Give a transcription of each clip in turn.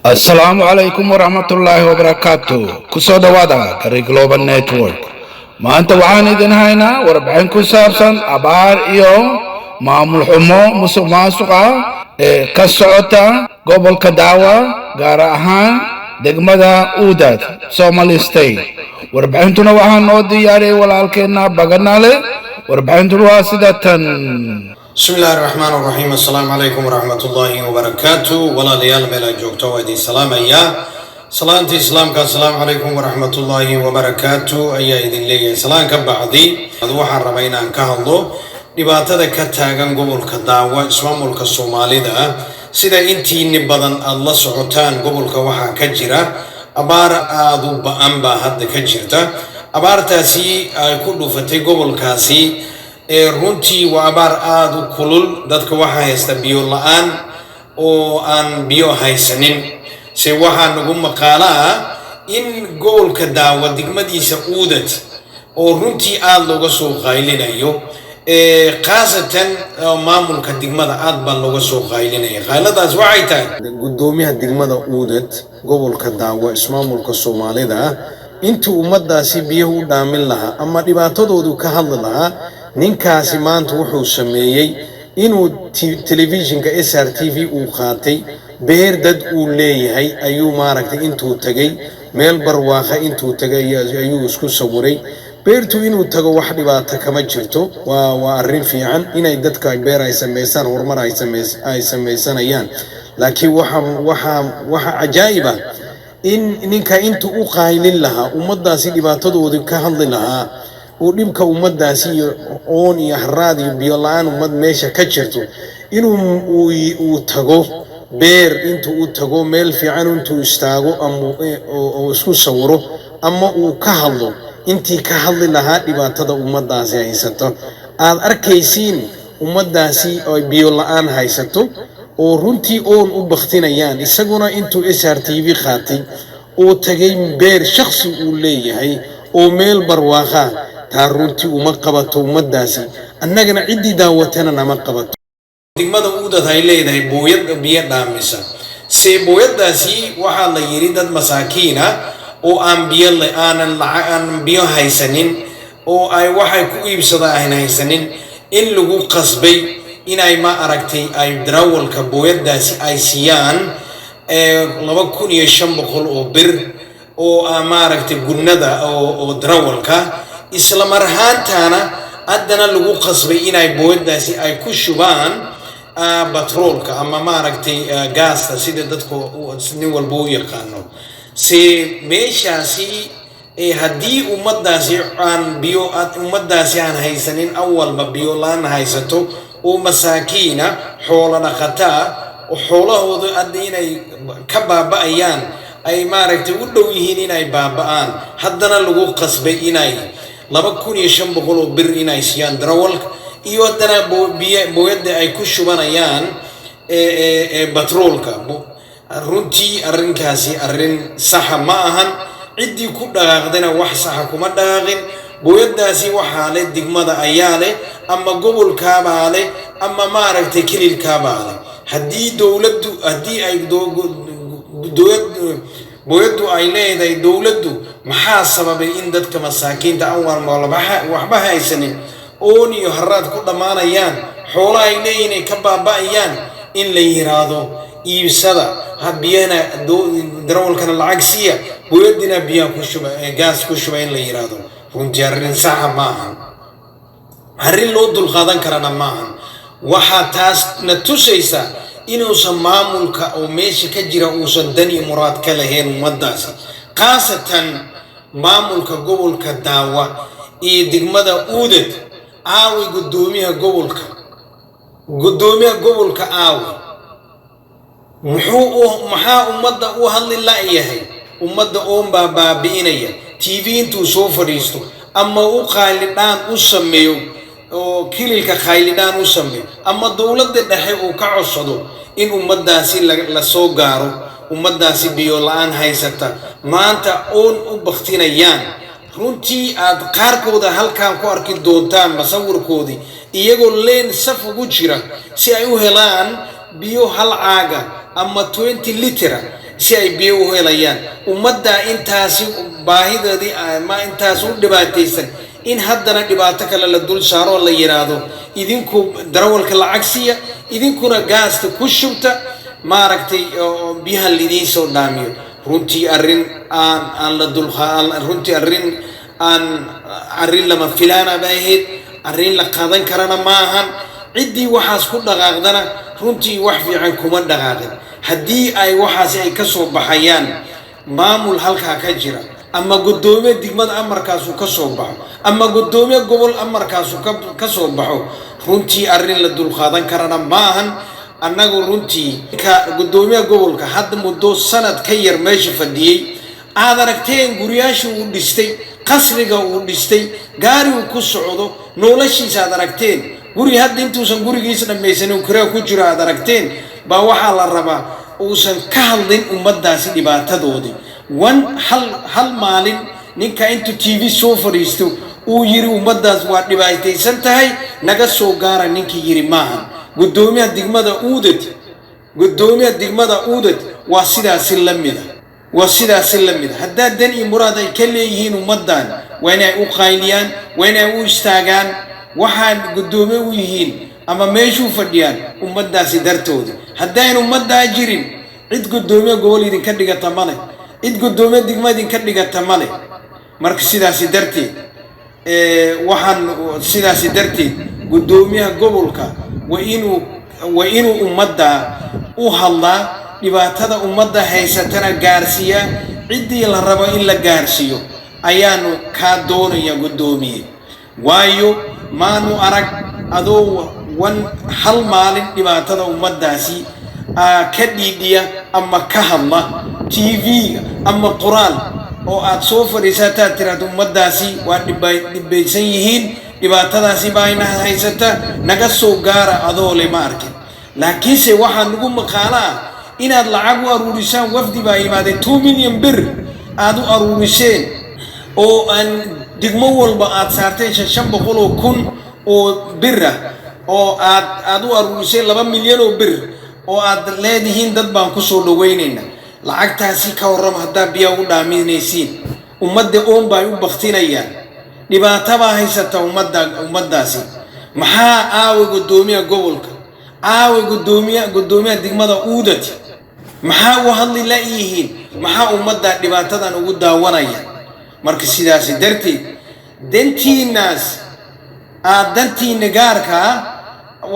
Asalaamu calaykum waraxmatullaahi wabarakaatu. Kusoo dhowaada Gari Global Network. Maanta waxaan idin haynaa warbixin ku saabsan abaar iyo maamul xumo, musuq maasuqa ee ka socota gobolka Daawa, gaar ahaan degmada Uudad, Somali State. Warbixintuna waxaa noo diyaariyay walaalkeenna Baganale. Warbixintuna waa sida tan. Bismi illaahi raxmaan raxiim. Assalaamu calaykum waraxmatullaahi wabarakaatu. Walaalayaal, meel aad joogto waa idin salaamayaa. Salaantii Islaamka, assalaamu calaykum waraxmatullaahi wabarakaatu ayaa idin leeyahay. Salaan ka bacdi, waxaan rabaa inaan ka hadlo dhibaatada ka taagan gobolka Daawa, ismaamulka Soomaalida. Sida intiini badan aada la socotaan, gobolka waxaa ka jira abaar aada u ba-an baa hadda ka jirta. Abaartaasi ay ku dhufatay gobolkaasi ee runtii waa abaar aada u kulul. Dadka waxaa haysta biyo la-aan oo aan biyo haysanin. Se waxaa nagu maqaalo ah in gobolka Daawa, degmadiisa Uudad, oo runtii aada looga soo qaylinayo, khaasatan maamulka degmada aad baa looga soo qaylinaya. Qayladaas waxay tahay guddoomiyaha degmada Uudad, gobolka Daawa, ismaamulka Soomaalida, intuu ummaddaasi biyaha u dhaamin lahaa ama dhibaatadoodu ka hadli lahaa, ninkaasi maanta wuxuu sameeyey inuu telefishinka SRTV uu qaatay. Beer dad uu leeyahay ayuu, maaragtay, intuu tegay, meel barwaaqa intuu tegay ayuu isku sawiray. Beertu inuu tago wax dhibaato kama jirto, waa arrin fiican inay dadka beer ay samaystaan, horumar ay samaysanayaan. Laakiin waxa cajaa'ib ah in ninka intuu u qaylin lahaa ummaddaasi, dhibaatadoodii ka hadli lahaa, uu dhibka ummaddaasi iyo oon iyo haraad iyo biyo la-aan ummad meesha ka jirto, inuu uu tago beer, intuu u tago meel fiican intuu istaago ama oo isku sawiro ama uu ka hadlo, intii ka hadli lahaa dhibaatada ummaddaasi haysato. Aad arkaysiin ummaddaasi ay biyo la-aan haysato oo runtii oon u baktinayaan, isaguna intuu SRTV qaatay oo tagay beer shakhsi uu leeyahay oo meel barwaaqaa. Taa runtii uma qabato ummaddaasi, annagana ciddii daawatana nama qabato. Degmada Uudad ay leedahay booyad biyo dhaamisa. Se booyaddaasi waxaa la yidhi dad masaakiina oo aan biyo aanan lacag, aanan biyo haysanin, oo ay waxay ku iibsada aan haysanin, in lagu qasbay inay, ma aragtay, ay darawalka booyaddaasi ay siiyaan 2500 oo bir oo ah, maaragtay, gunnada oo darawalka. Isla mar ahaantaana haddana lagu qasbay inay booyaddaasi ay ku shubaan batroolka ama, maaragtay, gaasta, sida dadku nin walba u yaqaano. Se meeshaasi haddii ummaddaasi aan biyo, ummaddaasi aan haysanin, awalba biyo la-aan haysato oo masaakiina, xoolo dhaqataa, oo xoolahooda hadda inay ka baaba'ayaan ay, maaragtay, u dhow yihiin inay baaba'aan, haddana lagu qasbay inay 2500 oo bir inay siiyaan darawalka iyo haddana booyadda ay ku shubanayaan batroolka, runtii arrinkaasi arrin saxa ma ahan. Ciddii ku dhaqaaqdana wax saxa kuma dhaqaaqin. Booyaddaasi waxaa leh degmada ayaa leh, ama gobolkaabaa leh, ama, maaragtay, kililkaabaa leh. Haddii dowladdu, haddii ay booyaddu ay leedahay dowladdu, maxaa sababay in dadka masaakiinta aan waxba haysanin, oon iyo haraad ku dhammaanayaan, xoolaha ay leeyihin ay ka baaba'ayaan, in la yiraahdo iibsada ha biyana, darawalkana lacag siiya, booyadina biyaha ku shuba, gaas ku shuba, in la yiraahdo? Runtii arrin saxa ma ahan, arrin loo dulqaadan karana maahan. Waxaa taas na tusaysa inuusan maamulka oo meesha ka jira uusan dan iyo muraad ka lahayn ummaddaasi, khaasatan maamulka gobolka Daawa iyo degmada Uudad. Aawi guddoomiyaha gobolka? Guddoomiyaha gobolka aawi? Muxuu u maxaa ummadda u hadli la'yahay? Ummadda oon baa baabi'inaya. TV intuu soo fadhiisto ama u qaylidhaan u sameeyo, oo kililka qaylidhaan u sameeyo, ama dowladda dhexe uu ka codsado in ummaddaasi la soo gaaro, ummaddaasi biyo la-aan haysata maanta, oon u baktinayaan. Runtii aad qaarkooda halkan ku arki doontaan masawirkoodii, iyagoo leen saf ugu jira si ay u helaan biyo hal caaga ama 20 litera. Si ay biyo u helayaan ummaddaa intaasi baahidoodii ama intaas u dhibaataysan, in haddana dhibaato kale la dul saaro oo la yidhaahdo, "Idinku darawalka lacag siiya, idinkuna gaasta ku shubta, maaragtay, oo biyaha lidiin soo dhaamiyo," runtii arrin aan aan la dul, runtii arrin aan arrin lama filaana bay ahayd. Arrin la qaadan karana ma ahan. Ciddii waxaas ku dhaqaaqdana runtii wax fiican kuma dhaqaaqin. Haddii ay waxaasi ay ka soo baxayaan maamul halkaa ka jira, ama guddoomiye degmada amarkaasu ka soo baxo, ama guddoomiye gobol amarkaasu ka soo baxo, runtii arrin la dulqaadan karana ma ahan. Annagu runtii ka guddoomiyaha gobolka hadda muddo sanad ka yar meesha fadhiyey, aad aragteen guryaashii uu dhistay, qasriga uu dhistay, gaari uu ku socdo, noloshiisa aad aragteen, guri hadda intuusan gurigiisa dhammaysanin kiraa ku jiro aad aragteen, baa waxaa la rabaa uusan ka hadlin ummaddaasi dhibaatadoodii. Wan hal maalin ninka intuu TV soo fadhiisto uu yiri, "Ummaddaas waa dhibaataysan tahay, naga soo gaara," ninkii yiri maahan guddoomiyaha degmada Uudad. Guddoomiyaha degmada Uudad waa sidaasi la mida, waa sidaasi la mida. Haddaa dan iyo muraad ay ka leeyihiin ummaddan, waa inay u qayliyaan, waa inay u istaagaan. Waxaan guddoomiye u yihiin ama meeshuu fadhiyaan ummaddaasi dartooda. Haddayn ummaddaa jirin, cid guddoomiye gobol idinka dhigata male, cid guddoomiye degmo idinka dhigata male. Marka sidaasi darteed, waxaan sidaasi darteed guddoomiyaha gobolka waa inuu ummadda u hadlaa, dhibaatada ummadda haysatana gaarsiiyaa ciddii la rabo in la gaarsiiyo ayaanu kaa doonaya, guddoomiye. Waayo, maanu arag adoo wan hal maalin dhibaatada ummaddaasi ka dhiidhiya ama ka hadla TV-ga ama qoraal oo aad soo fadhiisataad tiraahdo, "Ummaddaasi waa dhibaysan yihiin, dhibaatadaasi baa ina haysata, naga soo gaara," adoo le ma arkin. Laakiinse waxaa nagu maqaalo ah inaad lacag u aruurisaan, wafdi baa yimaadeen, 2 million bir aad u aruuriseen oo aan degmo walba aad saarteen 500,000 oo bir ah, oo aad u aruuriseen 2 milyan oo bir, oo aad leedihiin, "Dad baan kusoo dhaweynayna." Lacagtaasi ka warrama haddaa biyaa u dhaaminaysiin? Ummadda oon bay u baktinayaan, dhibaato baa haysata ummadda. Ummaddaasi maxaa aawe guddoomiyaha gobolka, aawe guddoomiyaha degmada Uudad? Maxaa u hadli la-yihiin? Maxaa ummadda dhibaatadan ugu daawanaya? Marka sidaasi darteed, dantiinaas aad dantiina gaarka ah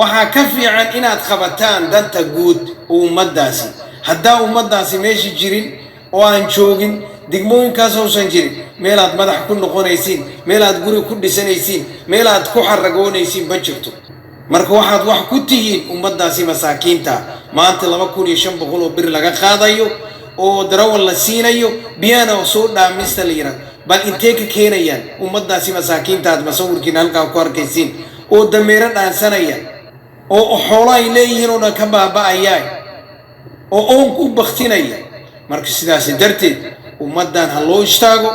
waxaa ka fiican inaad qabataan danta guud oo ummaddaasi. Haddaa ummaddaasi meesha jirin oo aan joogin, degmooyinkaas uusan jirin, meelaad madax ku noqonaysiin, meelaad guri ku dhisanaysiin, meelaad ku xaragoonaysiin ma jirto. Marka waxaad wax ku tihiin ummaddaasi masaakiinta maanta 2,500 oo bir laga qaadayo oo darawal la siinayo, biyana soo dhaamista la yidhahdo. Bal intee ka keenayaan ummaddaasi masaakiinta aad masawirkiina halkaa ku arkaysiin, oo dameero dhaansanaya, oo xoolo ay leeyihiin oo dhan ka baaba'ayaa, oo oonku u baktinaya? Marka sidaasi darteed, ummaddan ha loo istaago,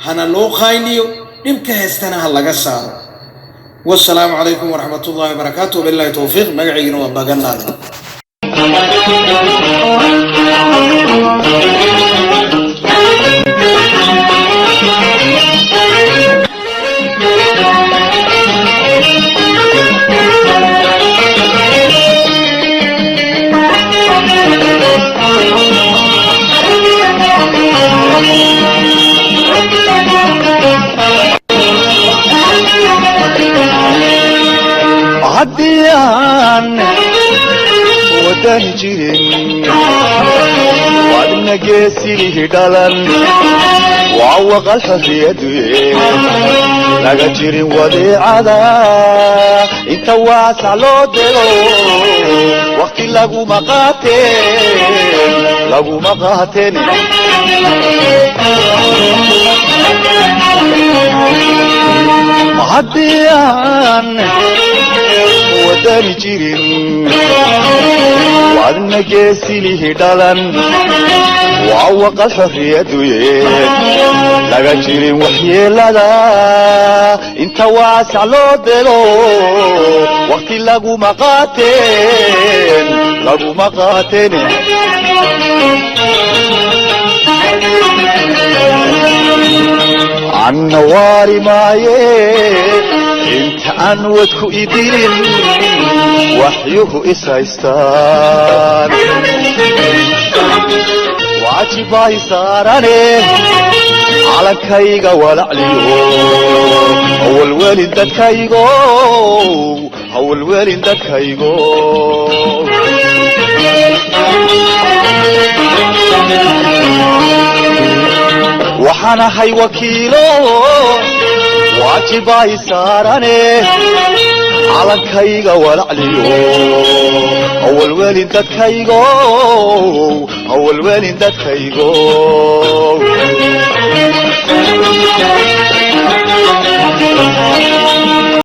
hana loo qayliyo, dhibka haystana ha laga saaro. Wasalaamu calaykum waraxmat ullahi wabarakaatu, wabillahi towfiiq. Magaciigina waa Baganaada. Haddii aan wadani jirin, wadna geesilihi dhalan, waa waqal xorriyaduye laga jirin wadeecada inta waasac loo dego, waqti laguma qaateen, laguma qaateen. Haddii aan wadani jirin, wadna geesilihi dhalan, waa waqal xorriyaduye laga jirin waxyeelada inta waasac loo dego, waqti laguma qaateen, laguma qaateen. Anna waari maaye inta aan wadku idilin, waxyuhu is haystaan, waajibay saarane calankayga walacliyo, hawalwelin dadkaygo, hawalwelin dadkaygo. Waxaan ahay wakiilo, waajibay saarane calankayga walacliyo, hawalwelin dadkaygo, hawalwelin dadkaygo.